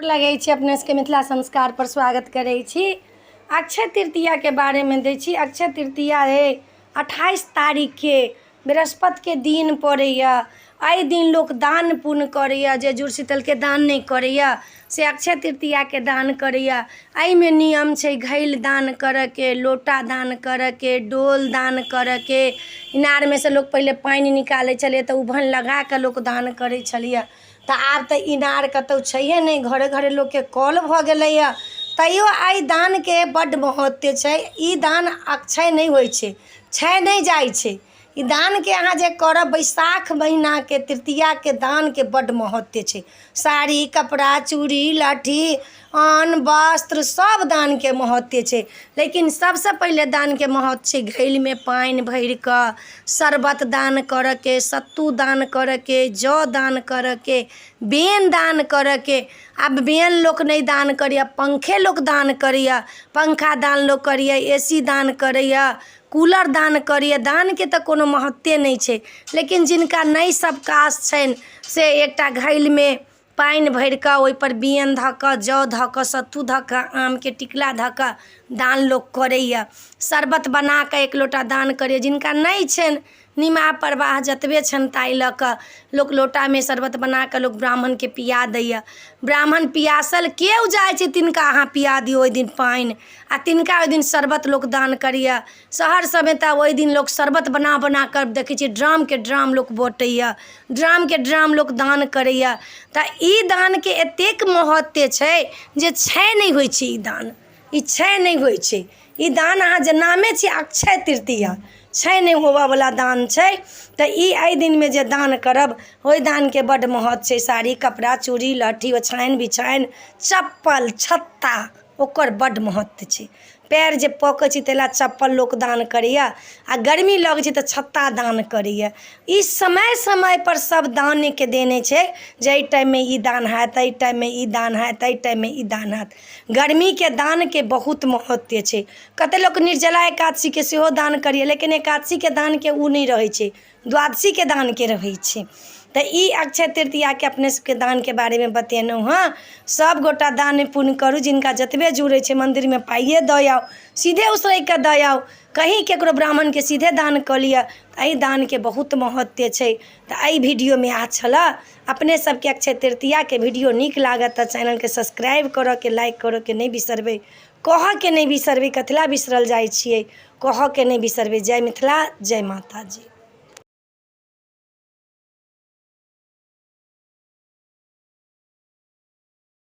गोर लगै छी अपने सबके मिथिला संस्कार पर स्वागत करै छी। अक्षय तृतीयाके बारेमे दै छी। अक्षय तृतीया अइ 28 तारीखके बृहस्पतिके दिन पड़ैए। एहि दिन लोक दान पुण्य करैए, जे जुड़ शीतलके दान नहि करैए से अक्षय तृतीयाके दान करैए। एहिमे नियम छै घैल दान करऽके, लोटा दान करऽके, डोल दान करऽके। इनारमे सँ लोक पहिले पानि निकालै छलै तऽ उभन लगा कऽ लोक दान करै छलैए। तऽ आब तऽ इनार कतहु छैहे नहि, घरे घरे लोकके कल भऽ गेलैए। तैयो एहि दानके बड्ड महत्व छै। ई दान अक्षय नहि होइ छै, क्षय नहि जाइ छै। ई दानके अहाँ जे करब, बैसाख महीनाके तृतीयाके दानके बड्ड महत्व छै। साड़ी, कपड़ा, चूड़ी, लहठी, अन्न वस्त्र सब दानके महत्व छै। लेकिन सबसँ पहिले दानके महत्व छै घैलमे पानि भरिकऽ शरबत दान करऽके, सत्तू दान करऽके, जौ दान करऽके, बेन दान करऽके। आब बेन लोक नहि दान करैये, पंखे लोक दान करैये। पंखा दान लोक करैये, ए सी दान करैये, कूलर दान करैये। दानके तऽ कोनो महत्वे नहि छै। लेकिन जिनका नहि सवकाश छनि से एकटा घैलमे पानि भरिकऽ ओइपर बियैन धऽ कऽ, जौ धऽ कऽ, सत्तू धऽ कऽ, आमके टिकुला धऽ कऽ दान लोक करैये। शरबत बनाकऽ एक लोटा दान करैये। जिनका नहि छनि निमाह परवाह जतबे छनि ताहि लऽ कऽ लोक लोटामे शरबत बनाकऽ लोक ब्राह्मणके पिया दैये। ब्राह्मण पियासल केओ जाइ छै तिनका अहाँ पिया दियौ ओइ दिन पानि आओर तिनका ओइ दिन शरबत लोक दान करैये। शहर सबमे तऽ ओइ दिन लोक शरबत बना बनाकऽ देखै छियै ड्रामके ड्राम लोक बँटैये, ड्रामके ड्राम लोक दान करैये। तऽ ई दानके एतेक महत्व छै जे क्षय नहि होइ छै। ई दान ई क्षय नहि होइ छै। ई दान अहाँ जे नामे छै अक्षय तृतीया, क्षय नहि होबऽवला दान छै। तऽ ई एहि दिनमे जे दान करब ओहि दानके बड्ड महत्व छै। साड़ी, कपड़ा, चूड़ी, लहठी, ओछानि बिछानि, चप्पल, छत्ता, ओकर बड्ड महत्व छै। पयर जे पकै छै ताहि लए चप्पल लोक दान करैए आ गर्मी लगै छै तऽ छत्ता दान करैए। ई समय समयपर सब दानके देने छै जे एहि टाइममे ई दान हैत, एहि टाइममे ई दान हैत, एहि टाइममे ई दान हैत। गर्मीके दानके बहुत महत्व छै। कते लोक निर्जला एकादशीके सेहो दान करैए, लेकिन एकादशीके दानके ओ नहि रहै छै, द्वादशीके दानके रहै छै। तऽ ई अक्षय तृतीयाके अपने सबके दानके बारेमे बतेलहुँ हँ। सब गोटा दान पुण्य करू, जिनका जतबे जुड़ै छै। मन्दिरमे पाइए दऽ आउ, सीधे उसरैग कऽ दऽ आउ, कहीँ ककरो ब्राह्मणके सीधे दान कऽ लिअ। तऽ एहि दानके बहुत महत्व छै। तऽ एहि वीडियोमे इएह छलऽ। अपने सबके अक्षय तृतीयाके वीडियो नीक लागत तऽ चैनलके सब्सक्राइब करऽके, लाइक करऽके नहि बिसरबै, कहऽके नहि बिसरबै। कथी लए बिसरल जाइ छियै? कहऽके नहि बिसरबै। जय मिथिला, जय माताजी।